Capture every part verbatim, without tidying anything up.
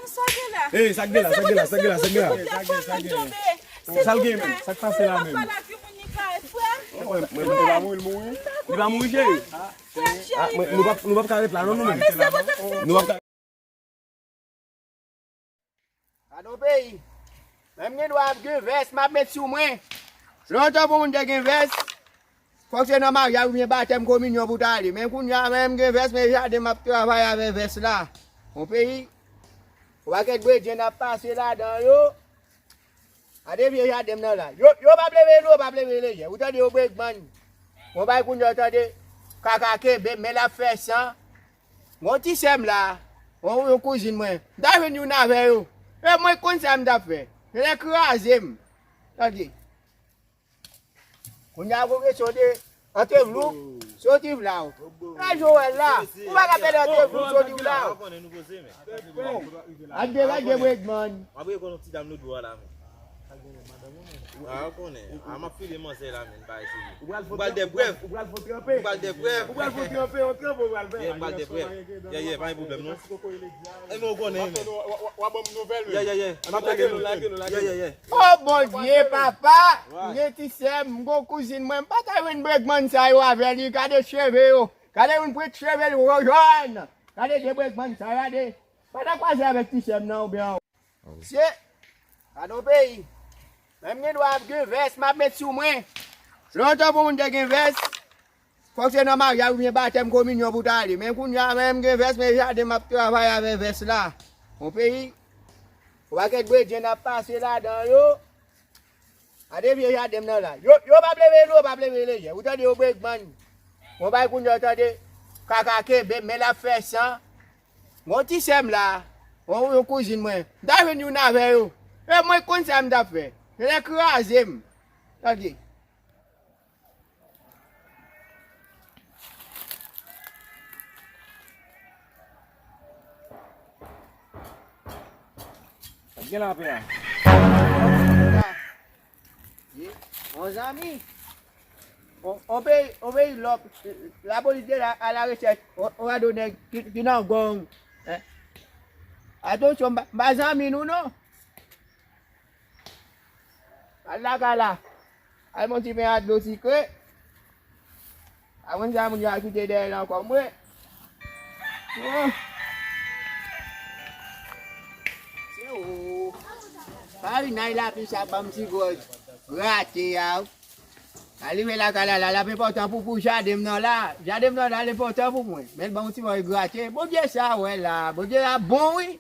Sa gen la? Ey, sa k gen la, sa k gen la, sa k gen la, sa k gen la? Silvouplè, fò m tonbe. Sa l gen menm? Sa k pase la menm? Silvouplè, m ap pale ak yon moun li kare, frè. Mwen, mwen, mwen, li pa mouri, li mouri? Li pa mouri, cheri? Frè, cheri. Ah, mwen, nou p ap, nou p ap ka ret la, non, nou menm. Nou p ap ka. Gade yon peyi. Menm gen dwa ap gen vès, m ap met sou mwen. Lontan pou moun te gen vès, fòk se nan maryaj oubyen batèm, kominyon pou ta ale. Men kounye a, menm gen vès, men jaden m ap travay avè vès la. Yon peyi, yon pakèt bredjenn ap pase ladan yo. Gade vye jaden m nan la. Yo, yo p ap leve dlo, yo p ap leve lejè. Ou tande yo bregmann. Yon bay kounye a, ou tande kaka kenbe, men l ap fè san. Gon ti sè m la, yon, yon kouzin mwen. M ta jwenn youn avè yo. E mwen konn sa m t ap fè. Yo te kraze m. Tande. Kounye a gon kesyon de antre vlou, soti vlaw. E Joel la, ou pa ka pèdi antre vlou, soti vlaw. Adye, adye, bregmann. M ap rekonn yon ti dam lòt bò a la, men. Ah, ou konnen. Ah, m ap file manzè la, men, pa eseye. Ou pral fè prèv. Ou pral fè prèv. Ou pral fè prèv, ou pral fè. Yeah, m pral fè prèv. Yeah, yeah, pa gen pwoblèm, non. E men ou konnen, men. W ap ban m nouvèl, men. Yeah, yeah, yeah. M ap lage nou, lage nou, lage nou. Yeah, yeah, yeah. Oh, Bondye, papa! M gen ti sè m, m gon kouzin mwen, m pa ka jwenn bregmann sa yo avè li, gade cheve yo. Gade youn pran cheve l jòn. Gade de bregmann sa yo, gade. Pa ta kwaze avèk ti sè m nan oubyen. Se, gade yon peyi. Menm gen dwa ap gen vès, m ap met sou mwen. Lontan pou moun te gen vès, fòk se nan maryaj oubyen batèm, kominyon pou ta ale. Men kounye a, menm gen vès, men jaden m ap travay avè vès la. Yon peyi, yon pakèt bredjenn ap pase ladan yo. Gade vye jaden m nan la. Yo, yo p ap leve dlo, yo p ap leve lejè. Ou tande yo bregmann. Yon bay kounye a, ou tande kaka kenbe, men l ap fè san. Gon ti sè m la, yon, yon kouzin mwen. M ta jwenn youn avè yo. E mwen konn sa m t ap fè. Yo te kraze m. Tande. Sa k gen la, pè a? Mon zanmi, on, on peyi, on peyi lòk, lapolis deja a la rechèch, on, on radonè ki, ki nan gang. Hein? Atansyon, m pa, m pa zanmi nou, non. Al lakay la. Al pran ti pen a dlo sikre. Apre sa, moun yo al kite dèyè l ankò, mwen. Oh. Se ou. Farinay lapli sa ban m ti gwòj. Grate a. Al rive lakay la, la, l ap enpòtan pou, pou jaden m nan la. Jaden m nan la, l enpòtan pou mwen. Men l ban m ti mòy grate. Bondye sa wè la. Bondye a bon, wi.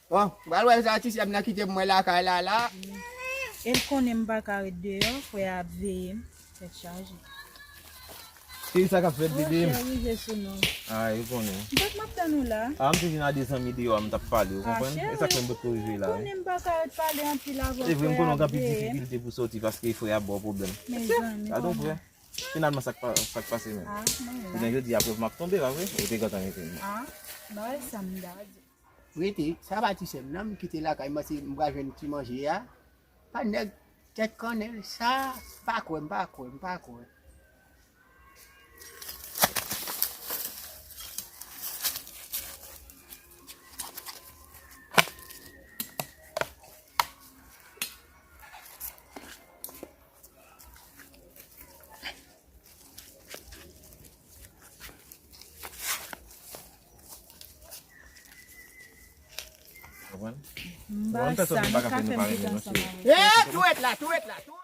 Bon, m pral wè sa ti sè m nan kite pou mwen lakay la, la. E l konnen m pa ka ret deyò, frè a ap veye m. Tèt chaje. Ki sa k ap fèt, bebe m? Oh, chè, rive sou nou. Ah, ou konnen. M pa t m ap tann ou la. Ah, m te vin a de zanmi deyò a, m t ap pale, ou konprann? E sa k fè m potko rive la, wi. Konnen m pa ka ret pale anpil avè w, frè a ap veye m. Se vre, m konnen w gen anpil difikilte pou soti paske frè a ba w pwoblèm. Mezanmi, konnen. Gadon, frè. Finalman, sa k pa, sa k pase menm? Ah, mwen la. Jounen jodi a, prèv m ap tonbe, pa vre? Ou te gentan rete menm. Ah, bagay sa m ta di. Rete, sa pa ti sè m nan, m kite lakay, m panse m pral jwenn ti manje a. Pa nèg tèt kannèl sa, m pa kwè, m pa kwè, m pa kwè. Konprann? M pa sa, nou ka fè m kite ansanm avè w. Eh, tou ret la, tou ret la, tou.